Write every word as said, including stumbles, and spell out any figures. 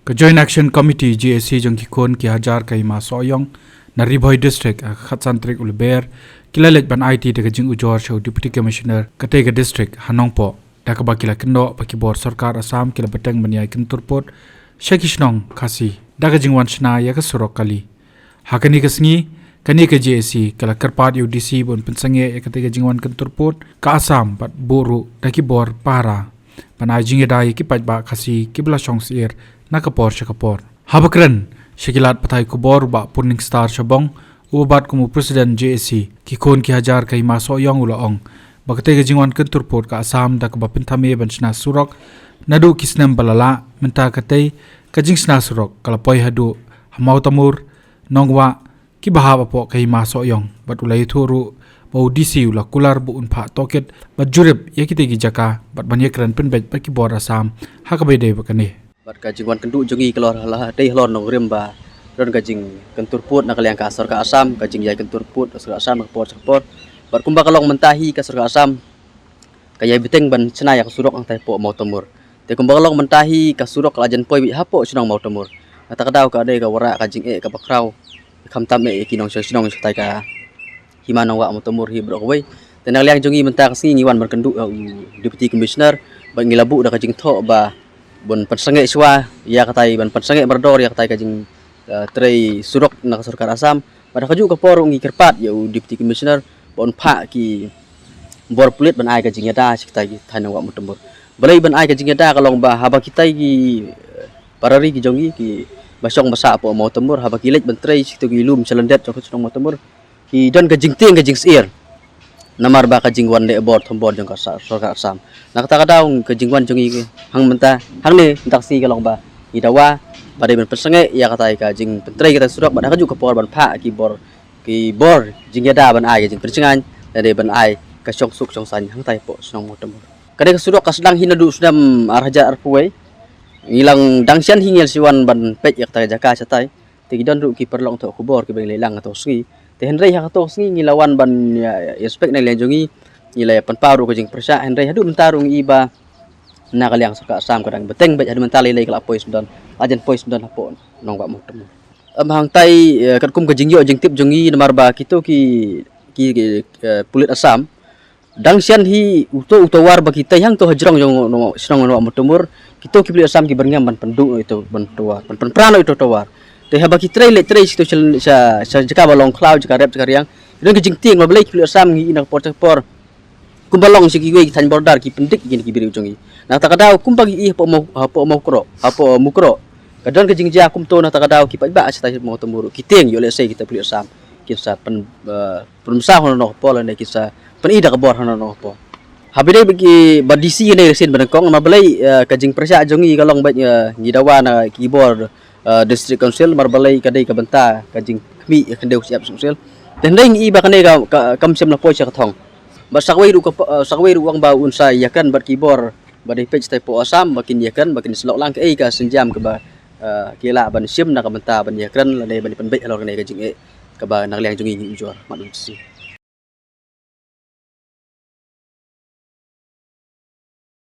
Ka Joint Action Committee J A C jong ki khun ki hajar ka Hima Sohiong na Ri Bhoi District ha ka khatsan tarik u Lber ki la leit ban aiti da ka jingujor sha u Deputy Commissioner katei ka district ha Nongpoh, da kaba ki la kynnoh ba ki bor sorkar Assam ki la bteng ban ïai kyntur pud sha ki shnong Khasi da ka jingwan shna ïa ka surok kali. Ha kane ka sngi, kane ka J A C ka la kyrpad ïa u D C ba un pynsangeh ïa katei ka jingwan kyntur pud ka Assam bad buh ruh da ki bor pahara ban ai jingïada ïa ki paidbah Khasi kiba la shong syier na ka por sha ka por. Haba kren sha ki lad pathai khubor u Bah Purning Star Shabong, uba bat kum u President J A C ki khun ki hajar ka Hima Sohiong, u la ong ba katei ka jingwan kyntur pud ka Assam da kaba pynthame ban shna surok naduh ki snem ba la lah, mynta katei ka jingshna surok ka la poi haduh ha Mawtamur, Nongwah, kiba hap hapoh ka Hima Sohiong, bad u la ïathuh ruh ba u D C u la kular ba un phah tohkit bad jurip ïa kitei ki jaka bad ban ïakren pynbeit bad ki bor Assam ha kaba ïadei bad kane. Bad ka jingwan kynduh jong ngi ka la dei halor nongrim ba don ka jingkyntur pud na ka liang ka sorkar Assam, ka jingïai kyntur pud ka sorkar Assam na ka por sha ka por. Bad kumba ka long mynta hi ka sorkar Assam ka ïai bteng ban shna ïa ka surok hangtai hapoh Mawtamur. Te kumba ka long mynta hi ka surok ka la jan poi beit hapoh shnong Mawtamur. Kata ka daw ka dei ka wanrah ka jingeh kaba khraw, khamtam eh ïa ki nongshong shnong shatai ka Hima Nongwah Mawtamur hi baroh kawei. Te na ka liang jong ngi mynta ka sngi ngi wan ban kynduh ïa u Deputy Commissioner bad ngi la buh da ka jingthoh ba ban pynsangeh shuwa ïa katai, ban pynsangeh mardor ïa katai ka jing, eh, trei surok na ka sorkar Assam. Bad ha kajuh ka por ruh ngi kyrpad ïa u Deputy Commissioner ba un phah ki bor pulit ban ai ka jingïada sha kitai ki thaiñ Nongwah Mawtamur. Balei ban ai ka jingïada? Ka long ba haba kitai ki, eh, para ri ki jong ngi kiba shong ba sah hapoh Mawtamur, haba ki leit ban trei sha kito ki lum shalyndet jong ka shnong Mawtamur, ki don ka jingtieng ka jingsyier namar ba ka jingwan leh bor thombor jong ka sa-, sorkar Assam. Na kata ka daw ka jingwan jong ngi hangmynta, hangne mynta ka sngi ka long ba ngi dawa ba dei ban pynsangeh ïa katai ka jingpyntrei katai surok bad ha kajuh ka por ban phah ki bor, ki bor jingïada ban ai ka jingpynshngaiñ, lane ban ai ka shongsuk shongsaiñ hangtai hapoh shnong Mawtamur. Kane ka surok ka sdang hi naduh u snem ar hajar arphew wei. Ngi la dang shen hi ngi la shu wan ban peit ïa katai ka jaka shatai. Te ki don ruh ki paralok thoh khubor kiba ngi la ïalang ha kato ka sngi. Te hynrei ha kato ka sngi ngi la wan ban ïa, ïa inspect na ka liang jong ngi, ngi la ïa pynpaw ruh ka jingpyrshah, hynrei haduh mynta ruh ngi i ba na ka liang sorkar Assam ka dang bteng beit, haduh mynta lei lei ka la poi syndon, la jan poi syndon hapoh Nongwah Mawtamur. Em, hangtai, eh, katkum ka jingïoh jingtip jong ngi namar ba kito ki, ki, ki, eh, pulit Assam dang shen hi uto u tawar ba ki tei hangto hajrong jong, jong shnong Nongwah Mawtamur, kito ki pulit Assam ki byrngem ban pynduh noh ito ban tawar, ban pynpra noh ito tawar. Te haba ki trei leit trei sha kito sha, sha, sha jaka ba long khlaw, jaka rep, jaka riang, ki don ka jingtieng ba balei ki pulit Assam ngi i na ka por sha ka por. Kumba long sha kiwei ki thaiñ border ki pyndik ïa kine ki briew jong ngi. Na kata ka daw kumba ngi i hapoh Maw-, hapoh Mawkroh, hapoh Mukroh, ka don ka jingjia kumto, na kata ka daw ki paidbah shatai Mawtamur ki tieng ïoh lehse kita pulit Assam kin sa pyn, eh, pynmynsaw hano hano ka por lane kin sa pyni da ka bor hano hano ka por. Haba ïadei bad ki, bad D C ïa kane ka sien ba nyngkong, namar balei, eh, ka jingpyrshah jong ngi ka long beit, eh, ngi dawa na ki bor, eh, District Council, namar balei ka dei ka bynta ka jingkhmih ïa ka khyndew ka shyiap Council. Te hynrei ngi i ba kane ka, ka, kam shym la poi sha ka thong. Bad sa kawei ruh ka, eh, sa kawei ruh u ong ba un sa ïakren bad ki bor ba dei peit shatai hapoh Assam ba kin ïakren, ba kin syllok lang kaei ka sienjam kaba, eh, ki lah ban shim na ka bynta ban ïakren lane ban pynbeit halor kane ka jingeh kaba na ka liang jong ngi ngi ujor, mad u D C.